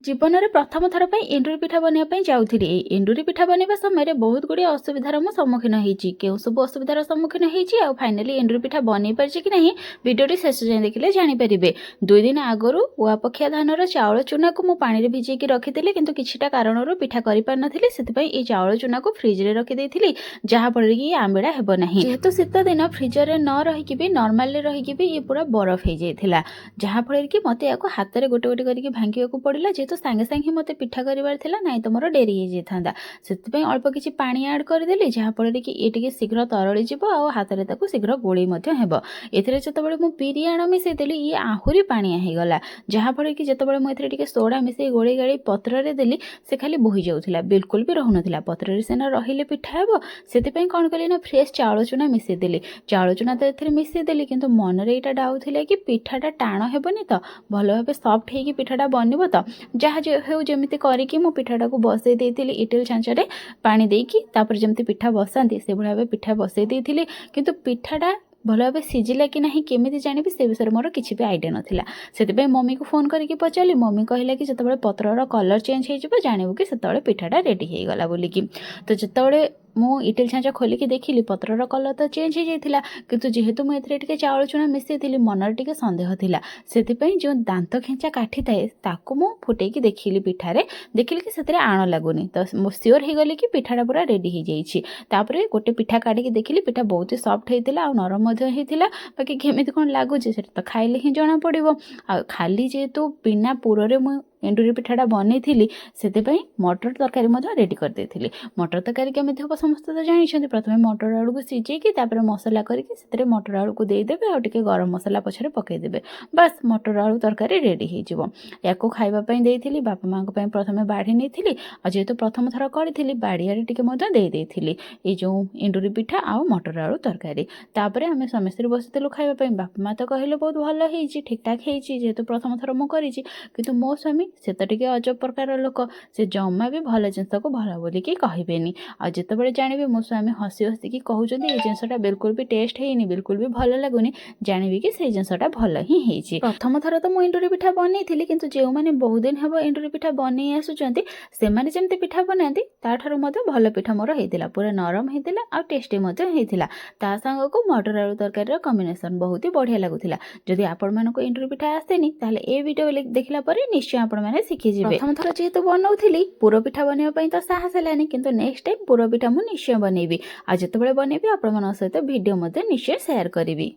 ଜୀବନରେ ପ୍ରଥମ ଥର ପାଇଁ ଏଣ୍ଡୁରି ପିଠା ବନେଇବା ପାଇଁ ଯାଉଥିଲି। ଏଇ ଏଣ୍ଡୁରି ପିଠା ବନେଇବା ସମୟରେ ବହୁତ ଗୁଡ଼ିଏ ଅସୁବିଧାର ମୁଁ ସମ୍ମୁଖୀନ ହେଇଛି। କେଉଁ ସବୁ ଅସୁବିଧାର ସମ୍ମୁଖୀନ ହେଇଛି ଆଉ ଫାଇନାଲି ଏଣ୍ଡୁରି ପିଠା ବନେଇ ପାରିଛି କି ନାହିଁ, ଭିଡ଼ିଓଟି ଶେଷ ଯାଏଁ ଦେଖିଲେ ଜାଣିପାରିବେ। 2 ଦିନ ଆଗରୁ ଉଆପଖିଆ ଧାନର ଚାଉଳ ଚୁନାକୁ ମୁଁ ପାଣିରେ ଭିଜେଇକି ରଖିଥିଲି, କିନ୍ତୁ କିଛିଟା କାରଣରୁ ପିଠା କରିପାରିନଥିଲି। ସେଥିପାଇଁ ଏଇ ଚାଉଳ ଚୁନାକୁ ଫ୍ରିଜରେ ରଖିଦେଇଥିଲି, ଯାହାଫଳରେ କି ଇଏ ଆମ୍ବିଳା ହେବ ନାହିଁ। ଯେହେତୁ ଶୀତ ଦିନ, ଫ୍ରିଜରରେ ନ ରହିକି ବି, ନର୍ମାଲରେ ରହିକି ବି ଇଏ ପୁରା ବରଫ ହେଇଯାଇଥିଲା, ଯାହାଫଳରେ କି ମୋତେ ଏହାକୁ ହାତରେ ଗୋଟେ ଗୋଟେ କରିକି ଭାଙ୍ଗିବାକୁ ପଡ଼ିଲା। ଯେହେତୁ ସାଙ୍ଗେ ସାଙ୍ଗେ ହିଁ ମୋତେ ପିଠା କରିବାର ଥିଲା, ନାଇଁ ତ ମୋର ଡେରି ହେଇଯାଇଥାନ୍ତା। ସେଥିପାଇଁ ଅଳ୍ପ କିଛି ପାଣି ଆଡ଼୍ କରିଦେଲି, ଯାହାଫଳରେ କି ଇଏ ଟିକେ ଶୀଘ୍ର ତରଳି ଯିବ ଆଉ ହାତରେ ତାକୁ ଶୀଘ୍ର ଗୋଳେଇ ମଧ୍ୟ ହେବ। ଏଥିରେ ଯେତେବେଳେ ମୁଁ ବିରି ଆଣ ମିଶାଇ ଦେଲି, ଇଏ ଆହୁରି ପାଣିଆ ହେଇଗଲା, ଯାହାଫଳରେ କି ଯେତେବେଳେ ମୁଁ ଏଥିରେ ଟିକେ ସୋଡ଼ା ମିଶାଇ ଗୋଳେଇ ଗାଳି ପତ୍ରରେ ଦେଲି, ସେ ଖାଲି ବୋହି ଯାଉଥିଲା, ବିଲକୁଲ ବି ରହୁନଥିଲା। ପତ୍ରରେ ସିନା ରହିଲେ ପିଠା ହେବ। ସେଥିପାଇଁ କ'ଣ କଲି ନା ଫ୍ରେଶ୍ ଚାଉଳ ଚୁନା ମିଶାଇ ଦେଲି। ଚାଉଳ ଚୁନା ତ ଏଥିରେ ମିଶାଇ ଦେଲି, କିନ୍ତୁ ମନରେ ଏଇଟା ଡାଉଟ୍ ଥିଲା କି ପିଠାଟା ଟାଣ ହେବନି ତ, ଭଲ ଭାବେ ସଫ୍ଟ ହେଇକି ପିଠାଟା ବନିବ ତ? ଯାହା ହେଉ, ଯେମିତି କରିକି ମୁଁ ପିଠାଟାକୁ ବସେଇ ଦେଇଥିଲି ଇଟିଲି ଛାଞ୍ଚରେ ପାଣି ଦେଇକି। ତାପରେ ଯେମିତି ପିଠା ବସାନ୍ତି, ସେଭଳି ଭାବେ ପିଠା ବସେଇ ଦେଇଥିଲି। କିନ୍ତୁ ପିଠାଟା ଭଲ ଭାବେ ସିଝିଲା କି ନାହିଁ କେମିତି ଜାଣିବି, ସେ ବିଷୟରେ ମୋର କିଛି ବି ଆଇଡ଼ିଆ ନଥିଲା। ସେଥିପାଇଁ ମମିକୁ ଫୋନ୍ କରିକି ପଚାରିଲି। ମମି କହିଲା କି ଯେତେବେଳେ ପତ୍ରର କଲର୍ ଚେଞ୍ଜ ହେଇଯିବ, ଜାଣିବୁ କି ସେତେବେଳେ ପିଠାଟା ରେଡ଼ି ହେଇଗଲା ବୋଲିକି। ତ ଯେତେବେଳେ ମୁଁ ଇଟିଲି ଛାଞ୍ଚ ଖୋଲିକି ଦେଖିଲି, ପତ୍ରର କଲର୍ ତ ଚେଞ୍ଜ ହେଇଯାଇଥିଲା, କିନ୍ତୁ ଯେହେତୁ ମୁଁ ଏଥିରେ ଟିକେ ଚାଉଳ ଚୁନା ମିଶାଇଥିଲି, ମନରେ ଟିକେ ସନ୍ଦେହ ଥିଲା। ସେଥିପାଇଁ ଯେଉଁ ଦାନ୍ତ ଖେଞ୍ଚା କାଠି ଥାଏ, ତାକୁ ମୁଁ ଫୁଟେଇକି ଦେଖିଲି ପିଠାରେ। ଦେଖିଲି କି ସେଥିରେ ଆଣ ଲାଗୁନି, ତ ମୁଁ ସିଓର ହେଇଗଲି କି ପିଠାଟା ପୁରା ରେଡ଼ି ହେଇଯାଇଛି। ତାପରେ ଗୋଟେ ପିଠା କାଢ଼ିକି ଦେଖିଲି, ପିଠା ବହୁତ ସଫ୍ଟ ହେଇଥିଲା ଆଉ ନରମ ମଧ୍ୟ ହେଇଥିଲା। ବାକି କେମିତି କ'ଣ ଲାଗୁଛି, ସେଟା ତ ଖାଇଲେ ହିଁ ଜଣାପଡ଼ିବ। ଆଉ ଖାଲି ଯେହେତୁ ବିନା ପୁରରେ ମୁଁ ଏଣ୍ଡୁରି ପିଠାଟା ବନେଇଥିଲି, ସେଥିପାଇଁ ମଟର ତରକାରୀ ମଧ୍ୟ ରେଡ଼ି କରିଦେଇଥିଲି। ମଟର ତରକାରୀ କେମିତି ହେବ, ସମସ୍ତେ ତ ଜାଣିଛନ୍ତି। ପ୍ରଥମେ ମଟର ଆଳୁକୁ ସିଝେଇକି, ତାପରେ ମସଲା କରିକି ସେଥିରେ ମଟର ଆଳୁକୁ ଦେଇଦେବେ ଆଉ ଟିକେ ଗରମ ମସଲା ପଛରେ ପକାଇଦେବେ। ବାସ୍, ମଟର ଆଳୁ ତରକାରୀ ରେଡ଼ି ହେଇଯିବ। ୟାକୁ ଖାଇବା ପାଇଁ ଦେଇଥିଲି। ବାପା ମାଆଙ୍କ ପାଇଁ ପ୍ରଥମେ ବାଢ଼ି ନେଇଥିଲି ଆଉ ଯେହେତୁ ପ୍ରଥମ ଥର କରିଥିଲି, ବାଡ଼ିଆରେ ଟିକେ ମଧ୍ୟ ଦେଇ ଦେଇଥିଲି ଏଇ ଯେଉଁ ଏଣ୍ଡୁରି ପିଠା ଆଉ ମଟର ଆଳୁ ତରକାରୀ। ତାପରେ ଆମେ ସମସ୍ତେ ବସିଥିଲୁ ଖାଇବା ପାଇଁ। ବାପା ମା ତ କହିଲେ ବହୁତ ଭଲ ହେଇଛି, ଠିକ୍ଠାକ୍ ହେଇଛି, ଯେହେତୁ ପ୍ରଥମ ଥର ମୁଁ କରିଛି। କିନ୍ତୁ ମୋ ସ୍ୱାମୀ, ସେ ତ ଟିକେ ଅଜବ ପ୍ରକାରର ଲୋକ। ସେ ଜମା ବି ଭଲ ଜିନିଷକୁ ଭଲ ବୋଲିକି କହିବେନି। ଆଉ ଯେତେବେଳେ ଜାଣିବେ ମୋ ସ୍ୱାମୀ ହସି ହସିକି କହୁଛନ୍ତି, "ଏଇ ଜିନିଷଟା ବିଲକୁଲ ବି ଟେଷ୍ଟ ହେଇନି, ବିଲକୁଲ ବି ଭଲ ଲାଗୁନି", ଜାଣିବି କି ସେଇ ଜିନିଷଟା ଭଲ ହିଁ ହେଇଛି। ପ୍ରଥମ ଥର ତ ମୁଁ ଏଣ୍ଡୁରି ପିଠା ବନେଇଥିଲି, କିନ୍ତୁ ଯେଉଁମାନେ ବହୁତ ଦିନ ହେବ ଏଣ୍ଡୁରି ପିଠା ବନେଇ ଆସୁଛନ୍ତି, ସେମାନେ ଯେମିତି ପିଠା ବନାନ୍ତି, ତାଠାରୁ ମଧ୍ୟ ଭଲ ପିଠା ମୋର ହେଇଥିଲା। ପୁରା ନରମ ହେଇଥିଲା ଆଉ ଟେଷ୍ଟି ମଧ୍ୟ ହେଇଥିଲା। ତା ସାଙ୍ଗକୁ ମଟର ଆଳୁ ତରକାରୀର କମ୍ବିନେସନ୍ ବହୁତ ହି ବଢ଼ିଆ ଲାଗୁଥିଲା। ଯଦି ଆପଣମାନଙ୍କୁ ଏଣ୍ଡୁରି ପିଠା ଆସେନି, ତାହେଲେ ଏ ଭିଡ଼ିଓ ଦେଖିଲା ପରେ ନିଶ୍ଚୟ ଆପଣମାନେ ଶିଖିଯିବେ। ପ୍ରଥମ ଥର ଯେହେତୁ ବନଉଥିଲି, ପୁର ପିଠା ବନେଇବା ପାଇଁ ତ ସାହସ ହେଲାନି, କିନ୍ତୁ ନେକ୍ସଟ ଟାଇମ୍ ପୁର ପିଠା ମୁଁ ନିଶ୍ଚୟ ବନେଇବି। ଆଉ ଯେତେବେଳେ ବନେଇବି, ଆପଣମାନଙ୍କ ସହିତ ଭିଡ଼ିଓ ମଧ୍ୟ ନିଶ୍ଚୟ ସେୟାର କରିବି।